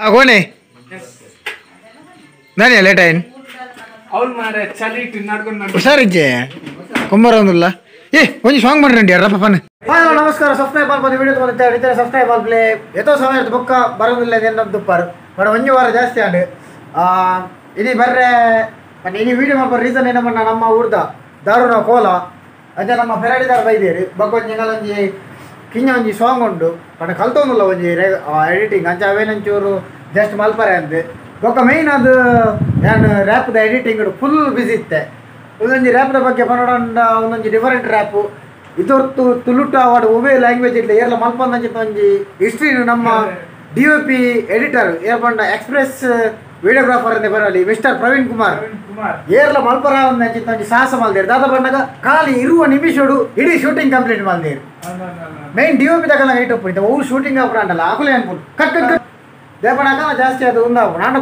ಗೋಣೆ ನಾನೇ ಲೇಟ್ ಆಯ್ತು ಹುಷಾರಿಜ್ಜೆ ಕುಂಬಾರ ಒಂದಿಲ್ಲ. ಏ ಒಂಜಿ ಸಾಂಗ್ ಮಾಡ್ರಂಡಿ ರಪ್ಪ ಪನ್. ಹಲೋ ನಮಸ್ಕಾರ, ಸಬ್ಸ್ಕ್ರೈಬ್ ಆಲ್ಪದ ವಿಡಿಯೋ ತಗೊಂಡಿದ್ದೆ. ಸಬ್ಸ್ಕ್ರೈಬ್ ಆಲ್ಪ್ಲೆ ಎತ್ತೋ ಸಮಯ ಇರ್ತದೆ ಬೊಕ್ಕ ಬರೋದಿಲ್ಲ ದುಪ್ಪಾರು ಬಟ್ ಒಂಜಿ ವಾರ ಜಾಸ್ತಿ ಆಂಡ್ ಇಡೀ ಬರ್ರೆ. ಇಡೀ ವಿಡಿಯೋ ಮಲ್ಪ ರೀಸನ್ ಏನಮ್ಮ, ನಮ್ಮ ಊರ್ದ ದಾರುಣ ಕೋಲ ಅಂಚ ನಮ್ಮ ಫೆರಾಡಿದಾರ ಬೈದೇರು ಬೊಕ್ಕ ಒಂಜಿ ಎಂಗಲೊಂಜಿ ಕಿಂಜ ಒಂಜಿ ಸಾಂಗ್ ಉಂಡು ಪಂಡ ಕಲ್ತೊಂದುಲ್ಲ ಒಂಜಿ ಎಡಿಟಿಂಗ್ ಅಂಚ ಅವೇನೊಂಚೂರು ಜಸ್ಟ್ ಮಲ್ಪರೆ ಅಂದ್ ಬೊಕ್ಕ ಮೇಯ್ನ್ ಅದು ನಾನು ರ್ಯಾಪ್ದ ಎಡಿಟಿಂಗ್ ಫುಲ್ ಬಿಸಿ ಇತ್ತೆ. ಒಂದೊಂಜಿ ರ್ಯಾಪ್ದ ಬಗ್ಗೆ ಪನೋಡಂಡ ಒಂದೊಂಜಿ ಡಿಫರೆಂಟ್ ರ್ಯಾಪು ಇದೊರ್ತು ತುಳುಟು ಅವಾರ್ಡ್ ಒವೇ ಲ್ಯಾಂಗ್ವೇಜ್ ಇಟ್ಲೆ ಏರ್ಲ ಮಲ್ಪಂದಂಚಿನ ಒಂಜಿ ಹಿಸ್ಟ್ರಿ ನಮ್ಮ ಡಿ ಒ ಪಿ ಎಡಿಟರ್ ಏರ್ ಪಂಡ ಎಕ್ಸ್ಪ್ರೆಸ್ ವಿಡಿಯೋಗ್ರಾಫರ್ ಅಂದೆ ಬರಲಿ ಮಿಸ್ಟರ್ ಪ್ರವೀಣ್ ಕುಮಾರ್ ಏರ್ಲ ಮಲ್ಪರ ಒಂದಂಚಿನ ಒಂಜಿ ಸಾಹಸ ಮಲ್ದೇರು. ದಾದ ಬಂದಾಗ ಖಾಲಿ ಇರುವ ನಿಮಿಷಡು ಇಡೀ ಶೂಟಿಂಗ್ ಕಂಪ್ಲೀಟ್ ಮಲ್ದೇರು. ಮೇನ್ ಡಿ ಒ ಪಿ ತಗಲ್ಲ ಹೈಟ್ ಒಪ್ಪು ಅವು ಶೂಟಿಂಗ್ ಆಪುರ ಆಕುಲೇ ಅನ್ಕೊಂಡು ಕಟ್ ಕಟ್ ಕಟ್ ದೇಪಣಾಕ ಜಾಸ್ತಿ ಅದು ಉಂದಾವು. ನಾನು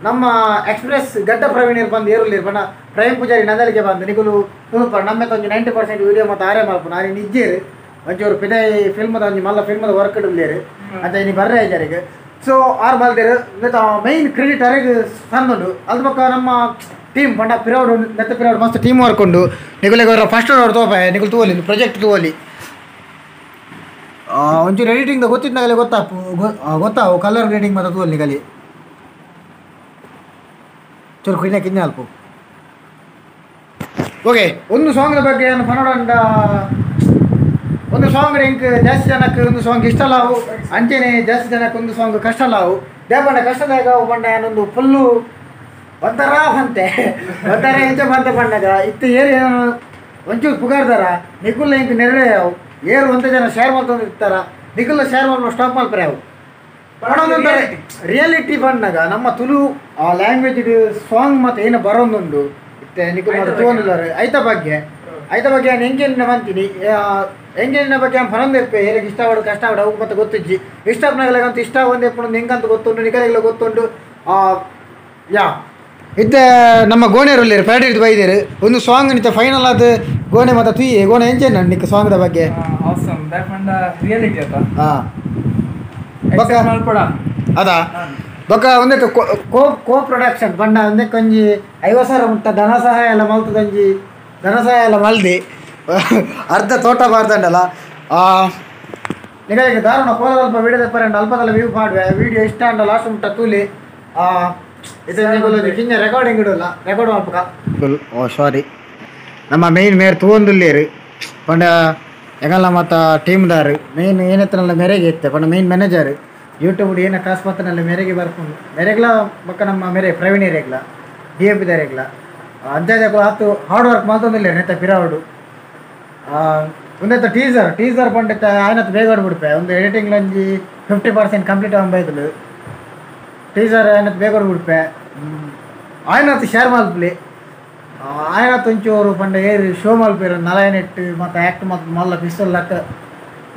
ನಮ್ಮ ಎಕ್ಸ್ಪ್ರೆಸ್ ಗಡ್ಡ ಪ್ರವೀಣ್ ಬಂದು ಏರುಲಿ ಪಂಡ ಪ್ರವೀಣ್ ಪೂಜಾರಿ ನಂದಲಿಗೆ ಬಂದು ನಿಗುಲು ತುಳುಪ ನಮ್ಮ ಒಂಜಿ 90% ವೀಡಿಯೋ ಮತ್ತು ಆರೇ ಮಲ್ಪು ನಾನು ನಿಜ್ಜೇರು ಒಂಚೂರು ಪಿದೈ ಫಿಲ್ಮದ ಒಂಜಿ ಮಲ್ಲ ಫಿಲ್ಮದ ವರ್ಕ್ ಇಡ್ಲೇರು ಅಂತ ಇನ್ನು ಬರ್ರೆ ಇದ್ದಾರಿಗೆ. ಸೊ ಆರು ಮಲ್ದೇರು ಮೈನ್ ಕ್ರೆಡಿಟ್ ಅರೆಗ್ ಸಂದುಂಡು. ಅದ್ರ ಬೊಕ್ಕ ನಮ್ಮ ಟೀಮ್ ಪಂಡ ಪಿರೌಡ್ ನೆತ್ತ ಪಿರೌಡ್ ಮಸ್ತ್ ಟೀಮ್ ವರ್ಕ್ ಉಂಡು. ನಿಗುಲೆಗೆ ಫಸ್ಟ್ ಅವ್ರು ತೋಪ ನಿಗುಲು ತೂವಲಿ ಪ್ರೊಜೆಕ್ಟ್ ತೂವಲಿ ಒಂಚೂರು ಎಡಿಟಿಂಗ್ ಗೊತ್ತಿದ್ದಾಗಲೇ ಗೊತ್ತಾಪು ಗೊತ್ತಾವು ಕಲರ್ ಗ್ರೇಡಿಂಗ್ ಮತ್ತು ತೂವಲಿ ನಿಗಲಿ ಚೂರು ಕಿನ್ನ ಕಿನ್ನ ಅಲ್ಪ. ಓಕೆ, ಒಂದು ಸಾಂಗ್ದ ಬಗ್ಗೆ ನಾನು ಪನೋಡಂಡ ಒಂದು ಸಾಂಗ್ ಎಂಕ್ ಜಾಸ್ತಿ ಜನಕ್ಕೆ ಒಂದು ಸಾಂಗ್ ಇಷ್ಟ ಲಾವು ಅಂಚೆನೆ ಜಾಸ್ತಿ ಜನಕ್ಕೆ ಒಂದು ಸಾಂಗ್ ಕಷ್ಟ ಲಾವು. ದೇಪಂಡ ಕಷ್ಟದಾಗ ಪಂಡ ಏನೊಂದು ಫುಲ್ಲು ಒಂಥರ ಬಂತೆ ಒಂಥರ ಎಂಚ ಬಂತೆ ಪಂಡಾಗ ಇತ್ತು ಏರು ಏನು ಒಂಚೂರು ಪುಗಾರ್ದಾರ ನಿಕುಲ್ಲ ಇಂಕ್ ನೆರಳೆ ಅವು ಏರು ಒಂತ ಜನ ಶೇರ್ ಮಾಡ್ಕೊಂಡು ಇರ್ತಾರ ನಿಕುಲ್ಲ ಶೇರ್ ಮಾಡ್ಕೊಂಡು ಸ್ಟಾಪ್ ಮಾಡ್ತಾರೆ ಅವು ರಿಯಾಲಿಟಿ ಬಂದಾಗ ನಮ್ಮ ತುಳು ಆ ಲ್ಯಾಂಗ್ವೇಜ್ ಸಾಂಗ್ ಮತ್ತು ಏನು ಬರೋಂದುಂಡು ಇತ್ತೆ ನಿಕುಲ್ ತೋಂದಿಲ್ಲಾರೆ. ಐತ ಬಗ್ಗೆ ಐತ ಬಗ್ಗೆ ನಾನು ಎಂಗೇಜಿನ ಬಂತೀನಿ ಎಂಗೇಜಿನ ಬಗ್ಗೆ ನಾನು ಪನೊಂದೆಪ್ಪೆ ಏರಿಗೆ ಇಷ್ಟ ಆಡು ಕಷ್ಟ ಆಡು ಅವು ಮತ್ತೆ ಗೊತ್ತಿಜ್ಜಿ ಇಷ್ಟ ಆಪ್ನಾಗಲಂತ ಇಷ್ಟ ಒಂದೆಪ್ಪು ಹೆಂಗಂತ ಗೊತ್ತುಂಟು ನಿಕಲಿಗೆಲ್ಲ ಗೊತ್ತುಂಟು. ಯಾ ಇತ್ತೆ ನಮ್ಮ ಗೋಣೆರುಲ್ಲೇರು ಪ್ಯಾಡಿರ್ದು ಬೈದೇರು ಒಂದು ಸಾಂಗ್ ನಿತ್ತ ಫೈನಲ್ ಆದ ಗೋಣೆ ಮತ್ತು ತುಯ್ಯೆ ಗೋಣೆ ಎಂಚೇನ ನಿಕ್ಕ ಸಾಂಗ್ದ ಬಗ್ಗೆ ಹಾಂ ಅದಾ ಬೊಕ್ಕ ಒಂದೇ ಕೋ ಕೋ ಪ್ರೊಡಕ್ಷನ್ ಬಣ್ಣ ಒಂದೇ ಕೊಂಜಿ 50 ಸಾವಿರ ಮುಟ್ಟ ಧನ ಸಹಾಯ ಎಲ್ಲ ಮಲ್ತದಂಜಿ ಧನ ಸಹಾಯ ಎಲ್ಲ ಮಲ್ದಿ ಅರ್ಧ ತೋಟ ಬಾರ್ದಂಡಲ್ಲ. ನಿಮಗೆ ದಾರುಣ ಕೋಲದಲ್ಪ ವಿಡಿಯೋದ ಪರಂಡ ಅಲ್ಪದಲ್ಲ ವ್ಯೂ ಮಾಡುವೆ ವಿಡಿಯೋ ಇಷ್ಟ ಅಂಡ ಲಾಸ್ಟ್ ಮುಟ್ಟ ತೂಲಿ ಇದು ಕಿಂಜ ರೆಕಾರ್ಡಿಂಗ್ ಇಡಲ್ಲ ರೆಕಾರ್ಡ್ ಮಲ್ಪಕ. ಓ ಸಾರಿ, ನಮ್ಮ ಮೇನ್ ಮೇರ್ ತೂವೊಂದುಲ್ಲೇರು ಪಂಡ ಎಂಗಲ್ಲ ಮತ್ತು ಟೀಮ್ದಾರು ಮೇನ್ ಏನತ್ತನಲ್ಲ ಮೇರೆಗೆ ಇತ್ತೆ ಪಂಡ ಮೇನ್ ಮ್ಯಾನೇಜರ್ ಯೂಟ್ಯೂಬ್ ಏನ ಕಾಸು ಪತ್ತನಲ್ಲ ಮೇರೆಗೆ ಬರ್ಕೊಂಡು ಮೇರೆಗ್ಲ ಬೊಕ್ಕ ನಮ್ಮ ಮೇರೆ ಪ್ರವೀಣ್ ರೇಗ್ಲ ಡಿ ಎ ಪಿದಾರೇಗ್ಲ ಅಂಜಾಜ ಆತು ಹಾರ್ಡ್ ವರ್ಕ್ ಮಲ್ತೊಂದಿಲ್ಲ ನೆತ್ತ ಪಿರಾವಡು ಒಂದೆತ್ತ ಟೀಸರ್ ಟೀಸರ್ ಪಂಡಿತ ಆಯ್ನತ್ತು ಬೇಗ ಬಿಡ್ಪೆ ಒಂದು ಎಡಿಟಿಂಗ್ ಒಂಜಿ 50% ಕಂಪ್ಲೀಟ್ ಆನ್ ಬೈದಲು ಟೀಸರ್ ಆಯ್ನತ್ತು ಬೇಗ ಬಿಡ್ಪೆ ಆಯ್ನತ್ತು ಶೇರ್ ಮಲ್ಪಲಿ ಆಯ್ನತ್ತು ಒಂಚೂರು ಪಂಡ ಏರು ಶೋ ಮಲ್ಪೇರು ನಲಯನೆಟ್ಟು ಮತ್ತು ಆ್ಯಕ್ಟ್ ಮತ್ತು ಮಲ್ಲ ಪಿಸ್ತಲ್ ಲಕ್ಕ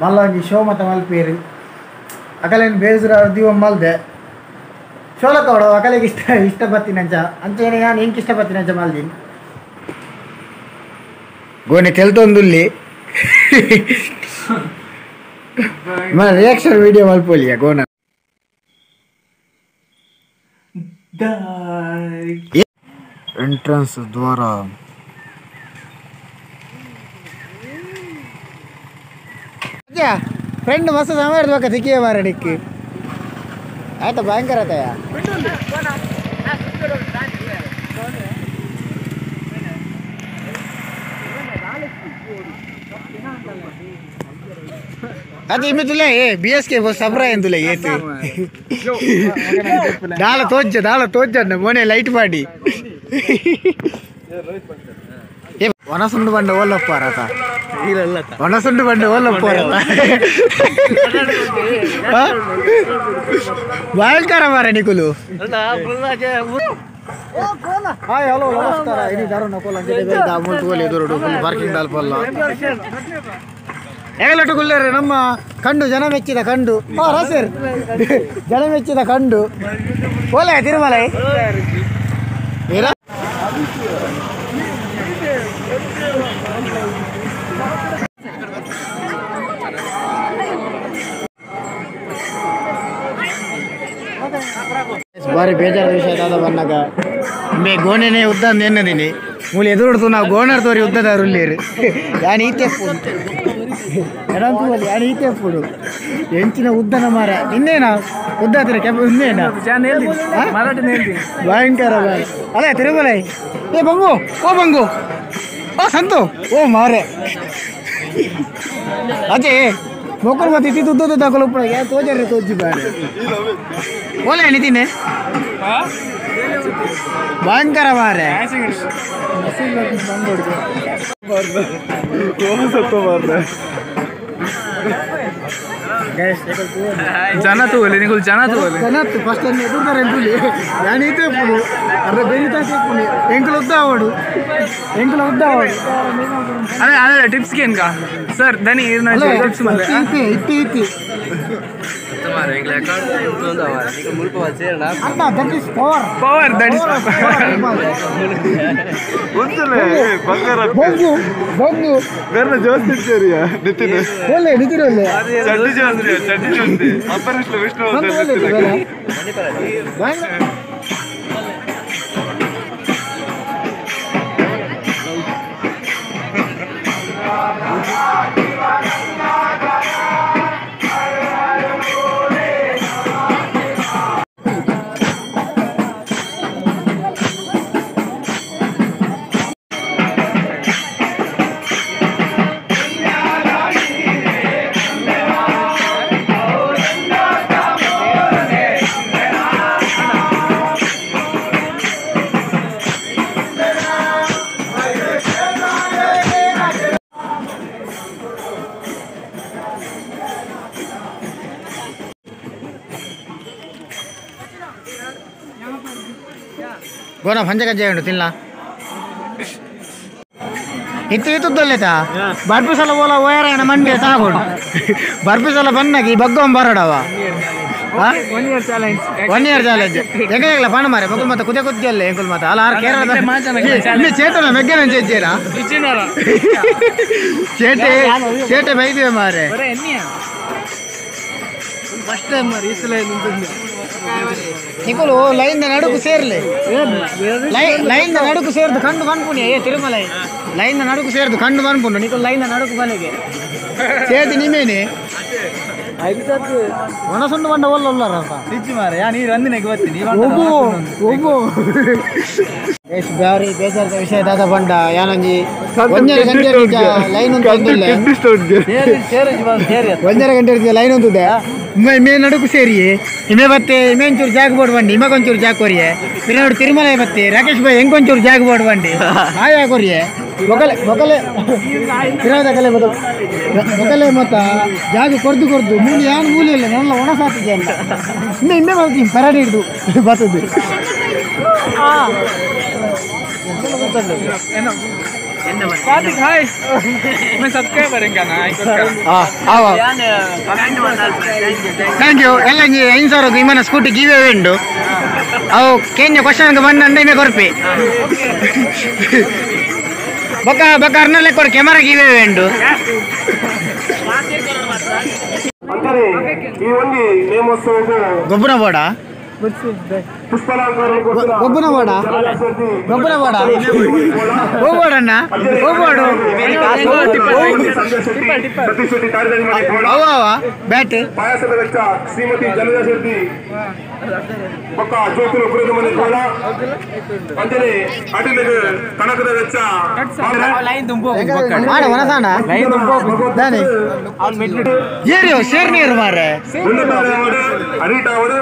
ಮಲ್ಲ ಒಂಜಿ ಶೋ ಮತ್ತು ಮಲ್ಪೇರು ಅಕಲೇನು ಬೇಜುರ ದೀವ ಮಲ್ದೆ ಶೋಲಕ್ಕ ಅವಳು ಅಕಲೆಗೆ ಇಷ್ಟ ಇಷ್ಟ ಬತ್ತೀನಂಚ ಅಂಚೇನೆ ನಾನು ಎಂಕ್ ಇಷ್ಟ ಬತ್ತೀನಂಚ ಮಲ್ದೀನಿ. ಗೋಣೆ ತೆಲ್ತೊಂದುಲ್ಲಿ ರಿಯಾಕ್ಷನ್ ವಿಡಿಯೋ ಮಲ್ಪೊಲಿಯ ಗೋಣ ಎಂಟ್ರೆನ್ಸ್ ದ್ವಾರ ಫ್ರೆಂಡ್ ಮಸ್ತ್ ಸಮಯ ಇರ್ಬೇಕ ತಿಕ್ಕಿಯ ಮಾರ ನಿಕ್ಕಿ ಆಯ್ತಾ ಭಯಂಕರ ಆತಯ್ಯ. ಅದು ಇಮ್ಮಿతుಲೇ ಏ ಬಿ ಎಸ್ ಕೆ ಬಸ್ ಸಬ್ರ ಎಂದುಲೇ ಏತು ದಾಳ ತೋಜ್ಜ ದಾಳ ತೋಜ್ಜಣ್ಣ ಮೊನೆ ಲೈಟ್ ಮಾಡಿ ಏ ವನಸುಂಡು ಬಂಡ ಓಲ್ಲಪ್ಪ ರಥ ವನಸುಂಡು ಬಂಡ ಓಲ್ಲಪ್ಪ ರಥ ಭಯಂಕರ ಮಾರ ನಿಕುಲು. ಹಾಯ್ ಹಲೋ ನಮಸ್ಕಾರ, ಇನಿ ದಾರುಣ ಕೋಲ ಅಂಚೆ ತೂವಲಿ ಎದುರುಡು ಫುಲ್ ಪಾರ್ಕಿಂಗ್ ದಾಲ್ಪಲ್ಲ ಏಲಟು ಗುಲ್ಲೇರು ನಮ್ಮ ಕಂಡು ಜನ ಮೆಚ್ಚಿದ ಕಂಡು ಸರ್ ಜನ ಮೆಚ್ಚಿದ ಕಂಡು ಓಲೆ ತಿರುಮಲೈ ಬಾರಿ ಬೇಜಾರ ವಿಷಯ ದಾದ ಬಂದಾಗ ಮೇ ಗೋಣೆನೇ ಉದ್ದ ಎನ್ನದಿನಿ ಮೂಲೆ ಎದುರುಡ್ತು ನಾವು ಗೋಣರ್ ತೋರಿ ಉದ್ದದಾರು ಉಳ್ಳೇರು ಯಾನ್ ಈತೆ ಯಾನ್ ಈತೆ ಫುಡು ಎಂಚಿನ ಉದ್ದನ ಮಾರ ಇನ್ನೇನ ಉದ್ದ ಹತ್ತಿರ ಕೆಂಪು ಇನ್ನೇನ ಭಯಂಕರ ಬಾರಿ ಅಲ್ಲ ತಿರುಮಲ ಏ ಬಂಗು ಓ ಬಂಗು ಓ ಸಂತು ಓ ಮಾರೆ ಅಜೇ ಮೊಕ್ಕಳು ಮತ್ತೆ ಇತ್ತಿತ್ತು ಉದ್ದ ಉದ್ದ ಉಪ್ಪು ಯಾ ತೋಜಾರೆ ತೋಜಿ ಬಾರೆ ಓಲೆ ನಿತಿನೆ ಭಯಂಕರ ಮಾರೆ ಜನ ತೂವಲೆ ನಿಕುಲು ಜನ ತೂವಲೆ ಜನ ಫಸ್ಟ್ ಎದುರ್ತಾರೆ ಎಂಕುಲಿ ಯಾನ್ ಈತೆ ಪುಡು ಅರ್ಧ ಬೇರೆ ಪುಣಿ ಎಂಕುಲು ಉದ್ದ ಅವಡು ಎಂಕುಲು ಉದ್ದ ಅವಡು ಅದೇ ಅದೇ ಟಿಪ್ಸ್ ಏನ್ಕ ಸರ್ ದನಿ ಟಿಪ್ಸ್ ಮಲ್ಲೆ ಇತ್ತಿ ಇತ್ತಿ ಇತ್ತಿ ಅಣ್ಣ that is power power that is ಒಂದಲೇ ಬಂಗಾರ ಬೊಂಗು ಬೊಂಗು ಬೇರೆ ಜಾಸ್ತಿ ಇರ್ತೀರಿಯಾ ನಿತಿನ್ ಒಳ್ಳೆ ನಿತಿನ್ ಒಳ್ಳೆ ಚಡ್ಡಿ ಜಾಸ್ತಿ ಚಡ್ಡಿ ಜಾಸ್ತಿ ಅಪರಿಷ್ಣ ವಿಷ್ಣು ಗೋನ ಪಂಚಕಜ್ಜಾಯ ಉಂಟು ತಿನ್ನ ಇತ್ತು ಇತ್ತುದ್ದಲ್ಲೇತಾ ಬರ್ಪಿಸಲ ಓಲ ಓಯರಾಯಣ ಮಂಡೆ ತಾಗೋಡು ಬರ್ಪಿಸಲ ಬನ್ನಾಗಿ ಬಗ್ಗಂ ಬರಡವ 1 ಇಯರ್ ಚಾಲೆಂಜ್ ಎಂಕಲ ಪಾಣ ಮಾರೆ ಮಕ್ಕಳು ಮತ್ತೆ ಕುದೆ ಕುದ್ದಿಯಲ್ಲ ಎಂಕುಲ್ ಮತ್ತೆ ಅಲ್ಲ ಆರು ಕೇರಳದ ಚೇತನ ಮೆಗ್ಗನ ಚೇಚೇರಾ ಚೇಟೆ ಚೇಟೆ ಬೈದಿವೆ ಮಾರೆ ಫಸ್ಟ್ ಟೈಮ್ ಮಾರೆ ಈ ಸಲ ನಿಕುಲು ಲೈನ್ ನಡುಕು ಸೇರ್ಲಿ ಲೈನ್ ನಡುಕು ಸೇರ್ದು ಕಂಡು ಬನ್ಪುನಿ ಏ ತಿರುಮಲೈ ಲೈನ್ ನಡುಕು ಸೇರ್ದು ಕಂಡು ಬನ್ಪುಂಡು ನಿಕುಲು ಲೈನ್ ನಡುಕು ಬಲಿಗೆ ಸೇರ್ದು ನಿಮೇನೆ ಒಣಸುಂಡು ಬಂಡ ಒಲ್ಲ ಉಲ್ಲಾರಪ್ಪ ಮಾರೆ ಯಾ ನೀರು ಅಂದಿನ ಬರ್ತೀನಿ ಒಬ್ಬು ಒಬ್ಬು ಎಸ್ ಬ್ಯಾರಿ ಬೇಜಾರದ ವಿಷಯ ದಾದ ಬಂಡ ಯಾನಂಜಿ ಒಂಜರ ಗಂಟೆ ಲೈನ್ ಉಂಟು ಒಂಜರ ಗಂಟೆ ಲೈನ್ ಉಂಟುದೆ ಮೇ ನಡುಕು ಸೇರಿ ಇಮೆ ಬತ್ತೆ ಇಮೆ ಒಂಚೂರು ಜಾಗ ಬೋರ್ಡ್ ಬಂಡಿ ಇಮಗೊಂಚೂರು ಜಾಗ ಕೊರಿಯೆ ಪಿರನೋಡು ತಿರುಮಲ ಬತ್ತೆ ರಾಕೇಶ್ ಭಾಯ್ ಹೆಂಗೊಂಚೂರು ಜಾಗ ಬೋರ್ಡ್ ಬಂಡಿ ಆಯಾ ಕೊರಿಯೆ ಒಕಲೆ ಒಕಲೆ ಪಿರವದ ಕಲೆ ಮತ್ತ ಒಕಲೆ ಮತ್ತ ಜಾಗ ಕೊರ್ದು ಕೊರ್ದು ಮೂಲಿ ಯಾನು ಮೂಲಿ ಇಲ್ಲ ನನ್ನ ಒಣ ಸಾತಿದೆ ಅಂತ ಇಮ್ಮೆ ಇಮ್ಮೆ ಬರ್ತೀನಿ ಪರಾಡಿ ಹಿಡ್ದು ಬರ್ತದೆ कार्तिक हाय मैं सब्सक्राइबर हैं ना thank you ಎಲ್ಲ 5,000 ಇಮ್ಮನ ಸ್ಕೂಟಿ ಗಿವ್ ಅವೇ ಉಂಡು ಅವು ಕೇಂದ್ರ ಕ್ವಶನ್ ಬಂದ ಇಮೆ ಕೊರ್ಪಿ ಬೊಕ್ಕ ಬೊಕ್ಕ ಅರ್ನಲ್ಲೇ ಕೊಡು ಕ್ಯಾಮರಾ ಗಿವ್ ಅವೇ ಉಂಡು ಗೊಬ್ಬರ ಬೋಡ ಗೊಬ್ಬನ ಬೋಡ ಗೊಬ್ಬನ ಬೋಡ ಹೋಗ್ಬೋಡಣ್ಣ ಹೋಗ್ಬೋಡು ಅವ ಬ್ಯಾಟ್ ಪಾಯಸದ ವೆಚ್ಚ ಶ್ರೀಮತಿ ಜಲಜಾ ಶೆಟ್ಟಿ ಬೊಕ್ಕ ಜ್ಯೋತಿನ ಪುರದ ಮನೆ ಕೋಲ ಅಂಜನೆ ಅಟಲಿಗೆ ಕಣಕದ ವೆಚ್ಚ ಮಾಡ ವನಸಾಣ ದಾನೆ ಏರಿಯೋ ಸೇರ್ ನೀರು ಮಾರೆ ಅರಿಟಾವರು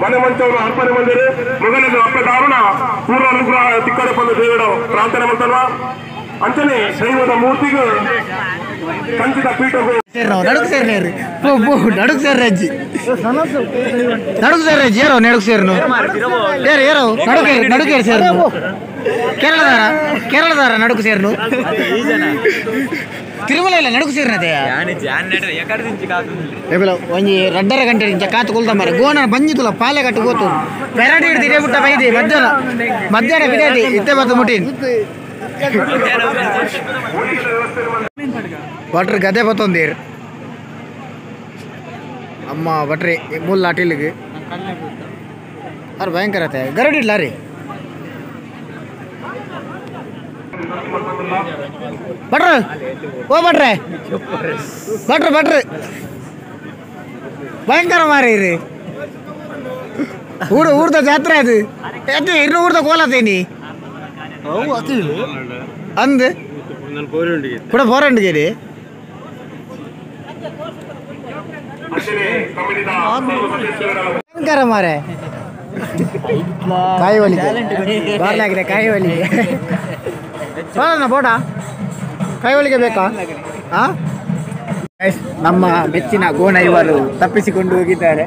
ಮನೆ ಮಂಚವರು ಅರ್ಪಣೆ ಮಂದಿರು ಮಗನಿಗೆ ಅಪ್ಪ ದಾರುಣ ಪೂರ್ವ ಅನುಗ್ರಹ ತಿಕ್ಕಡೆ ಬಂದು ದೇವಡ ಪ್ರಾರ್ಥನೆ ಮಾಡ್ತಾರವ ಅಂಚನೆ ದೈವದ ಮೂರ್ತಿಗೆ ಕಂಚಿತ ಪೀಠವು ನಡುಕು ಸೇರ್ ನೀರು ಪೋ ಪೋ ನಡುಕು ಸೇರ್ ಅಜ್ಜಿ ನಡುಕು ಸೇರ್ ಅಜ್ಜಿ ಏರೋ ನಡುಕು ಸೇರ್ನು ಏರು ಏರೋ ನಡುಕೆ ನಡುಕೇರು ಸೇರ್ನು ಕೇರಳದಾರ ಕೇರಳದಾರ ನಡುಕು ಸೇರ್ನು ತಿರುಮಲ ಇಲ್ಲ ನಡುಕು ಸೇರ್ನದೆ ಒಂಜಿ ರಡ್ಡರ ಗಂಟೆ ಇಂಚ ಕಾತು ಕುಲ್ದ ಮಾರೆ ಗೋಣ ಬಂಜಿತುಲ ಪಾಲೆ ಕಟ್ಟು ಗೋತು ಪೆರಡಿ ಹಿಡ್ದು ಇದೇ ಬಿಟ್ಟ ಬೈದಿ ಮಧ್ಯಾಹ್ನ ಮಧ್ಯಾಹ್ನ ಬಿಡಾದಿ ಇತ್ತೆ ಬತ್ತು ಮುಟ್ಟಿನ್ ಭಟ್ರು ಗದೆ ಬತ್ತೊಂದೀರ್ ಅಮ್ಮ ಭಟ್ರಿ ಮುಲ್ಲ ಅಟಿಲಿಗೆ. ಅರೆ ಭಯಂಕರ ಆತ ಗರಡಿ ಇಲ್ಲ ರೀ ಭಟ್ರು ಓ ಭಟ್ರೆ ಭಟ್ರು ಭಟ್ರು ಭಯಂಕರ ಮಾರಿ ರೀ ಊರು ಊರ್ದ ಜಾತ್ರೆ ಅದು ಅದು ಇನ್ನು ಊರ್ದ ಕೋಲತೇನಿ ಅಂದ್ ಕೂಡ ಬೋರಂಡಿಗೆ ಭಯಂಕರ ಮಾರೆ ಕಾಯಿ ಹೊಲಿಗೆ ಬಾರ್ಲಾಗಿದೆ ಕಾಯಿ ಹೊಲಿಗೆ ಬರೋಣ ಬೋಡ ಕಾಯಿ ಹೊಲಿಗೆ ಬೇಕಾ? ಹಾಂ, ನಮ್ಮ ಮೆಚ್ಚಿನ ಗೋಣ ಇವರು ತಪ್ಪಿಸಿಕೊಂಡು ಹೋಗಿದ್ದಾರೆ.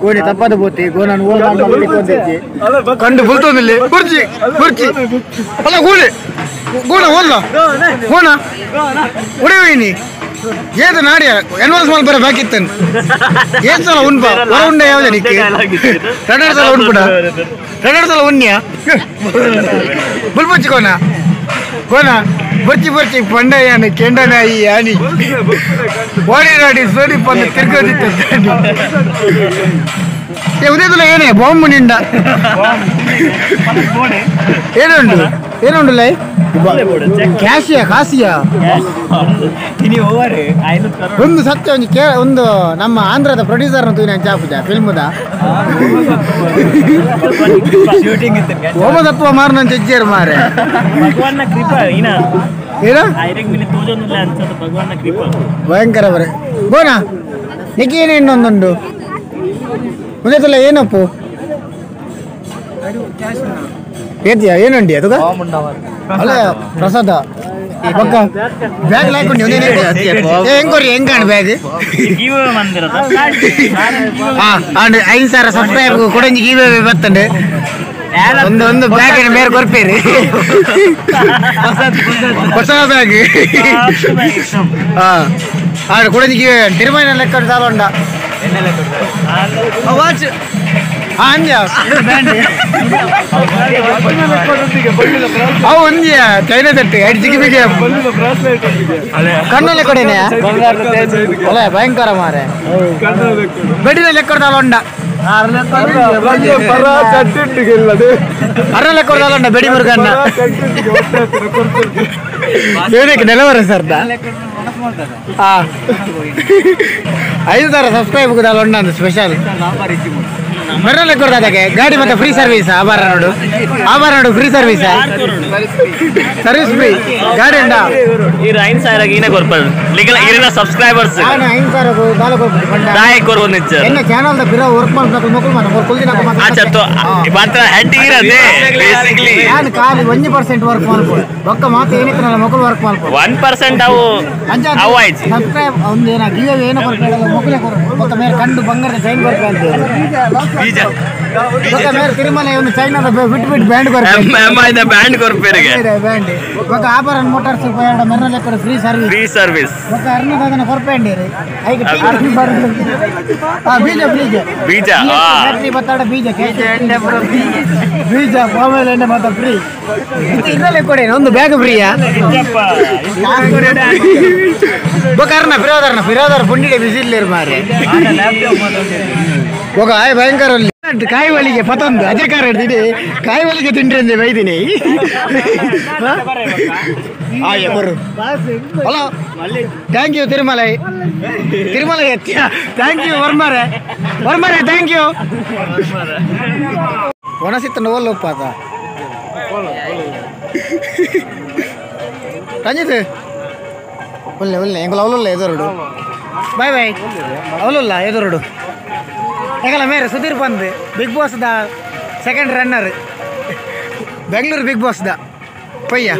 ಗೋಣಿ ತಪ್ಪದ ಬೋತಿ ಗೋಣನ್ನು ಕಂಡು ಬುಲ್ತೊಂದಿಲ್ಲ. ಕುರ್ಚಿ ಕುರ್ಚಿ ಅಲ್ಲ ಗೋಣಿ ಗೋಣ ಓಲ್ಲ ಗೋಣ ಉಡಿಯೋಯಿನಿ ಏದು ನಾಡಿ ಎನ್ವಾನ್ಸ್ ಮಾಲ್ ಬರ ಬೇಕಿತ್ತನ್ ಏನ್ ಸಲ ಉಣ್ಪ ಹೊರ ಉಂಡ ಯಾವ ನಿಕ್ಕೆ ಎರಡೆರಡು ಸಲ ಉಣ್ಪುಡ ಎರಡೆರಡು ಸಲ ಉಣ್ಯ ಬುಲ್ಬುಚ್ಚಿ ಕೋನ ಕೋನ ಬರ್ಚಿ ಬರ್ಚಿ ಪಂಡ ಯಾನು ಕೆಂಡನಾಯಿ ಯಾನಿ ಓಡಿ ನಾಡಿ ಸೋಡಿ ಪಂದ ತಿರ್ಗೋದಿತ್ತು. ಉದಯದಲ್ಲ ಏನೇ ಬಾಂಬು ನಿಂಡ ಏನುಂಟು ಏನುಂಟು ಲೈ ಕ್ಯಾಶಿಯಾ ಕಾಸಿಯಾ ಒಂದು ಸತ್ಯ ಒಂದು ಕೇ ಒಂದು ನಮ್ಮ ಆಂಧ್ರದ ಪ್ರೊಡ್ಯೂಸರ್ ತೂಯಿನ ಚಾಪುಜ ಫಿಲ್ಮ್ದ ಓಮದತ್ವ ಮಾರ್ನ ಜಜ್ಜೇರು ಮಾರೆ ಭಯಂಕರ ಬರೆ ಗೋನಾ ನಿಕ್ಕಿ ಏನೇ ಇನ್ನೊಂದುಂಡು ಉದಯದಲ್ಲ ಏನಪ್ಪು ಏತಿಯಾ ಏನುಂಡಿ ಅದು ಅಲ್ಲ ಪ್ರಸಾದ ಪಕ್ಕ ಬ್ಯಾಗ್ ಲಾಕೊಂಡು ಹೆಂಗೋರಿ ಹೆಂಗಾಣ ಬ್ಯಾಗ್ ಹಾಂ ಅಂಡ್ 5,000 ಸಬ್ಸ್ಕ್ರೈಬ್ ಕೊಡಂಜಿ ಗೀವೆ ಬತ್ತಂಡೆ ಒಂದು ಒಂದು ಬ್ಯಾಗ್ ಮೇರೆ ಕೊರ್ಪೇರಿ ಹೊಸ ಬ್ಯಾಗ್. ಹಾಂ ಆಡ್ ಕೊಡಂಜಿ ಗೀವೆ ತಿರುಮಲ ಲೆಕ್ಕ ಸಾಲೊಂಡ ವಾಚ್ ಅವು ಒಂದಿಯ ಚೈನಾ ತಟ್ಟು ಐದು ಜಿಗಿ ಬಿಗಿ ಕಣ್ಣಲ್ಲೇ ಕೊಡೇನೆ ಅಲ್ಲ ಭಯಂಕರ ಮಾರೆ ಬೆಡಿನ ಲೆಕ್ಕ ಉಂಡ ಅರ್ನ ಲೆಕ್ಕ ಉಂಡ ಬೆಡಿ ಮುರುಗನ್ನ ಏನಕ್ಕೆ ನೆಲವರ ಸರ್ ಹಾಂ 5,000 ಸಬ್ಸ್ಕ್ರೈಬ್ ಉಂಡ ಸ್ಪೆಷಲ್ ಬರಲ್ಲ ಕೊಡ್ದಾಗೆ ಗಾಡಿ ಮತ್ತೆ ಫ್ರೀ ಸರ್ವಿಸ್ ಆಭಾರ ನೋಡು ಆಭಾರ ನೋಡು free service service free ಗಾಡಿ ಉಂಡ ಈ 5,000 ಏನೇ ಕೊರ್ಪರು ಲಿಗಲ್ ಇರಿನ ಸಬ್ಸ್ಕ್ರೈಬರ್ಸ್ ನಾನು 5,000 ದಾಲ ಕೊರ್ಪು ಬಂಡ ದಾಯ ಕೊರ್ಬು ನಿಚ್ಚ ಎನ್ನ ಚಾನೆಲ್ the ಬಿರ work ಮಾಡ್ಬೇಕು ಮಕ್ಕಳು ಮಾತ್ರ ಮೊರ್ ಕುಲ್ದಿನ ಆ ಚತ್ತು ಮಾತ್ರ ಹೆಡ್ ಇರದೆ ಬೇಸಿಕಲಿ ನಾನು ಖಾಲಿ 1% ವರ್ಕ್ ಮಾಡ್ಕೊ ಬೊಕ್ಕ ಮಾತ್ರ ಏನಿತ್ತು ನನ್ನ ಮಕ್ಕಳು ವರ್ಕ್ ಮಾಡ್ಕೊ 1% ಅವು ಅವು ಆಯ್ತು ಸಬ್ಸ್ಕ್ರೈಬ್ ಒಂದು ಏನ ಗಿವ್ ಏನೋ ಕೊರ್ಪೇಡಲ್ಲ ಮಕ್ಕಳೇ ಕೊರ್ಪು ಬೊಕ್ಕ ಮೇರೆ ಕಂಡು ಬಂಗಾರದ ಚೈನ್ ಬರ್ಪ ಅಂತ ಬೀಜ ಬೊಕ್ಕ ಮೇರೆ ತಿರುಮಲ ಒಂದು ಚೈನಾದ ಬಿಟ್ಟು ಬಿಟ್ಟು ಬ್ಯಾಂಡ್ ಬರ್ಪ M I the band ಕೊರ್ಪೇರಿಗೆ band ಬೊಕ್ಕ ಆಭರಣ ಮೋಟಾರ್ಸ್ ಎರಡು ಮೆರ್ನಲೆ ಕೊಡ free service free service ಬೊಕ್ಕ ಅರ್ಣದಾದನ ಕೊರ್ಪೇಂಡಿರಿ ಐಕ ಆ ಬೀಜ ಬೀಜ ಬೀಜ ಆ ಫ್ಯಾಕ್ಟರಿ ಬತ್ತಾಡ ಬೀಜ ಎಣ್ಣೆ ಬೀಜ ಪಾಮೇಲೆ ಎಣ್ಣೆ ಮಾತ್ರ ಫ್ರೀ ಇದರಲ್ಲೇ ಕೊಡಿ ಒಂದು ಬ್ಯಾಗ್ ಫ್ರೀಯಾ ಬೊಕ್ಕ ಅರ್ಣ ಫಿರೋದರ್ನ ಫಿರೋದರ್ ಪುಂಡಿಡೆ ಬಿಸಿಲಿರು ಮಾರೆ ಬೊಕ್ಕ ಆಯ್ ಭಯಂಕರ ಕಾಯಿ ಒಲಿಗೆ ಪತೊಂದು ಅಜೆ ಕಾರ ಹಿಡ್ದಿಡಿ ಕಾಯಿ ಒಲಿಗೆ ತಿಂಡ್ರಿ ಅಂದೆ ಬೈದಿನಿ ಬರು hello thank you Tirumalai Tirumalai thank you ವರ್ಮಾರೆ ವರ್ಮಾರೆ thank you ಒಣಸಿತ್ತ ನೋವಲ್ಲಪ್ಪ ಆತ ರಂಜಿತ್ ಒಳ್ಳೆ ಒಳ್ಳೆ ಎಂಗುಲ ಅವಲಲ್ಲ ಎದುರುಡು ಬಾಯ್ ಬಾಯ್ ಅವಲಲ್ಲ ಎದುರುಡು ಎಂಗಲ ಮೇರೆ ಸುಧೀರ್ ಬಂದು big boss the second runner Bengaluru Bigg Boss the ಪಯ್ಯ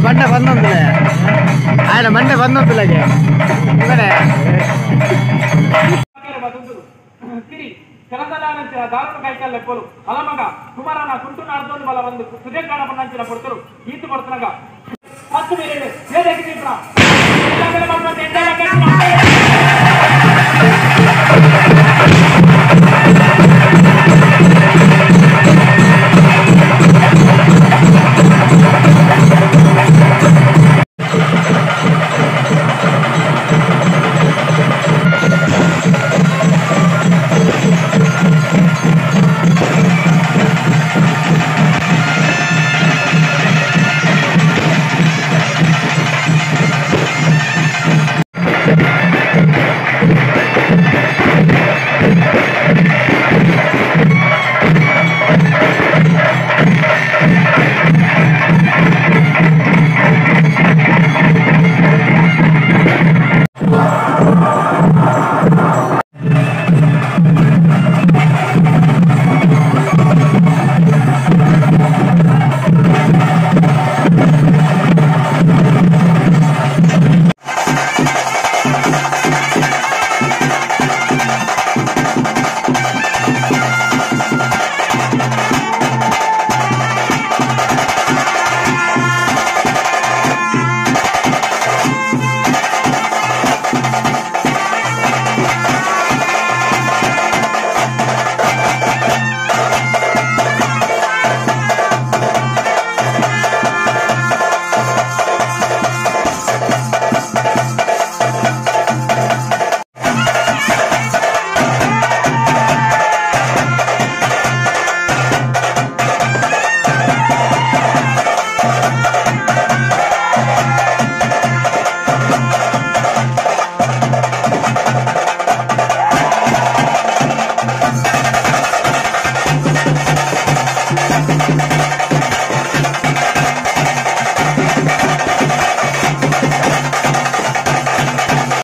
ಬಂಡೆ ಬಂದೊಂದಿಲ್ಲ ఆయన ಮಂಡೆ ಬಂದೊಂದಿಲ್ಲಗೆ ಕೆಲಸದಾನಂಚಿನ ದಾರುಣ ಕೈಕಲ್ಲೆ ಪೋಲು ಅಲಮಗ ಕುಮಾರನ ಕುಂಟು ನಾಡ್ದೊಂದು ಬಲ ಒಂದು ಸುಜೆ ಕಾಣಪಣ್ಣಂಚಿನ ಪೊರ್ತರು ಈತು ಪೊರ್ತನಗ ಹತ್ತು ಮೇರೆ ಏದಕ್ಕೆ ದೀಪನ